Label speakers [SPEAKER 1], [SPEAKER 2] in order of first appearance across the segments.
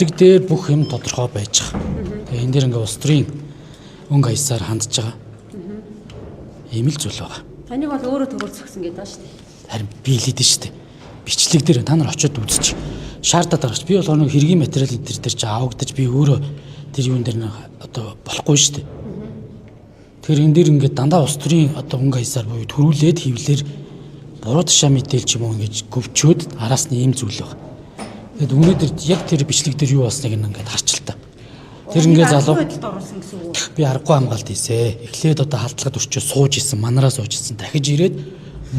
[SPEAKER 1] Бичлэг дээр бүх юм тодорхой байж байгаа. Тэгээ энэ дээр ингээ улс төрийн өнгө аясаар хандж байгаа. Ийм л зүйл байгаа.
[SPEAKER 2] Таныг бол өөрөө төрүүл зөксөн гэдэг ба шүү дээ.
[SPEAKER 1] Харин би хэлээд нь шүү дээ. Бичлэг дээр та нар очиод үзчих. Шаардаад байгаа ч би болохоор нэг хэргийн материал энэ төр чи авагдаж би өөрөө тэр юун дээр нэг одоо болохгүй шүү дээ. Тэгэхээр энэ дээр ингээд дандаа улс төрийн одоо өнгө аясаар буюу төрүүлээд хевлэр буруу тушаа мэдээл ч юм уу ингэж гөвчөөд араас нь ийм зүйл байгаа. Тэгэд өнөөдөр яг тэр бичлэг дээр юу болсныг ингээд харчил та. Тэр ингээд залуу
[SPEAKER 3] байдалд оруулсан гэсэн үг үү?
[SPEAKER 1] би аргагүй хамгаалт хийсэ. Эхлээд одоо халдлагад өрчөө сууж исэн, манараа сууж исэн. Дахиж ирээд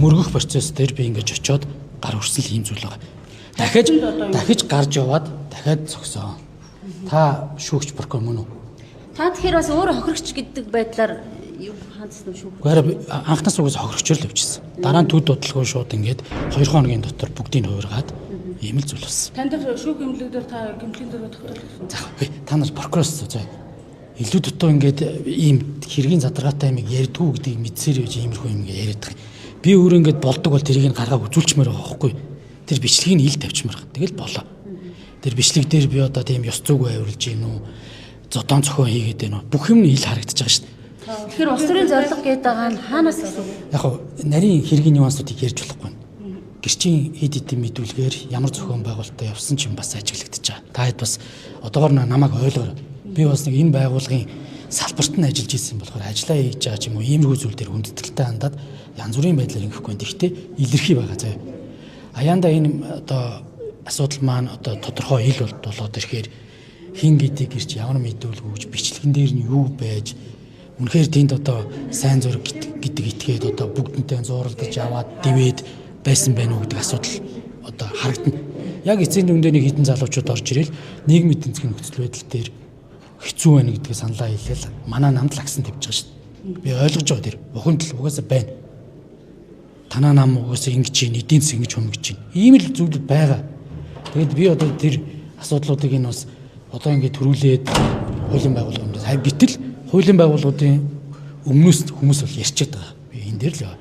[SPEAKER 1] мөргөх процесс дээр би ингэж очиод гар өрсөн л ийм зүйл байгаа. Дахиж гарч яваад дахиад зогсоо. Та шүүгч прокурор мөн үү?
[SPEAKER 2] Та тэгэхээр бас өөрөө хохирогч гэдэг байдлаар юу хандсан юм шүүх.
[SPEAKER 1] Гэхдээ хараа би анхнаас угаас хохирогчор л явчихсан. Дараа нь төд бодлого шууд ингээд 2 хоногийн дотор бүгдийг хувиргаад ийм л зүйл болсон.
[SPEAKER 3] Танд дээр шүүх эмнэлэг дээр та гэмтлийн дөрөв тогтоолсон.
[SPEAKER 1] За үгүй, та нар прокуроос зөө. Илүү дутуу ингээд ийм хэргийн задаргаатай юм ярьдгүү гэдгийг мэдсээр явж иймэрхүү юм ингээд яриад байгаа юм. Би өөрөө ингээд болдог бол тэрийг нь гаргаа үзүүлчмээр байгаа байхгүй. Тэр бичлэгийг нь ил тавьчмаар байгаа. Тэгэл болоо. Тэр бичлэг дээр би одоо тийм ёс зүйгүй авирлж гин үү? Зодон зохион хийгээд байна уу? Бүх юм нь ил харагдаж байгаа шүү дээ.
[SPEAKER 2] Тэгэхээр улс төрийн зорилго гэдэг байгаа нь хаанаас гэсэн үг?
[SPEAKER 1] Яг хав нарийн хэргийн нюансуудыг ярьж болохгүй. Гэрчийн хэд хэдэн мэдүүлгээр ямар зохион байгуулалтаа явсан ч юм бас ажиглагдаж байгаа. Та хэд бас одоогор намайг ойлгоорой. Би бас нэг энэ байгууллагын салбарт нь ажиллаж исэн болохоор ажиллаа хийж байгаа ч юм уу иймэрхүү зүйл дээр хүндэтгэлтэй хандаад янз бүрийн байдлаар ингэхгүй. Тэгэхдээ илэрхий байгаа заяа. Аяанда энэ одоо асуудал маань одоо тодорхой ил болоод ирэхээр хин гэдэг гэрч ямар мэдүүлэг өгч бичлэгэн дээр нь юу байж үнэхээр тэнд одоо сайн зураг гэдэг итгээд одоо бүгдэнтэй зууралдаж аваад дивээд байсан байна уу гэдэг асуудал одоо харагдана. Яг эцсийн дүндээ нэг хитэн залуучууд орж ирэл нийгмийн эдийн засгийн нөхцөл байдал дээр хэцүү байна гэдгийг саналаа хэлээл манай намд л агсан тавьж байгаа шүү дээ. Би ойлгож байгаа тэр бухимдал угаасаа байна. Танаа нам угаасаа ингэж чинь эдийн засаг ингэж хөнгөж чинь. Ийм л зүйл байгаа. Тэгэд би одоо тэр асуудлуудыг энэ бас одоо ингэ төрүүлээд хуулийн байгууллага юм. Харин гэтэл хуулийн байгууллагуудын өмнөөс хүмүүс бол ярьчихэд байгаа. Би энэ дээр л яваа.